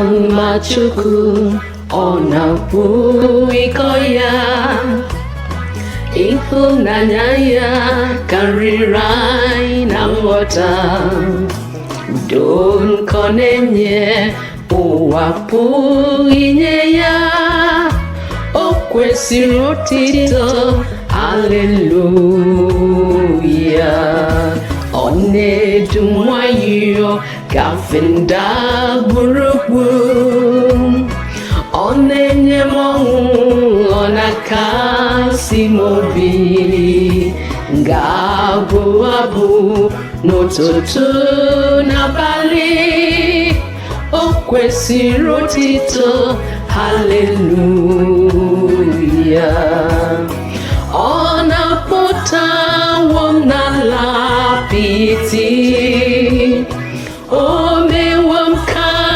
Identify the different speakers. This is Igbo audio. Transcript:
Speaker 1: Mma Chukwu, ọ na-apụ ịkọ ya. Ịhụnanya ya karịrị anyị na nghọta. Udo nke ọ na-enye, ụwa pụghị inye ya. O kwesịrị otito, haleluya. Ọ na-edu nwayọọ gafe ndagwurugwu. Ọ na-enye m ọṅụ, ọ na-akasi m obi. Ga-abụ abụ n'ụtụtụ n'abalị. O kwesịrị otito, haleluya. Ọ na-apụtawo m n'ala apịtị.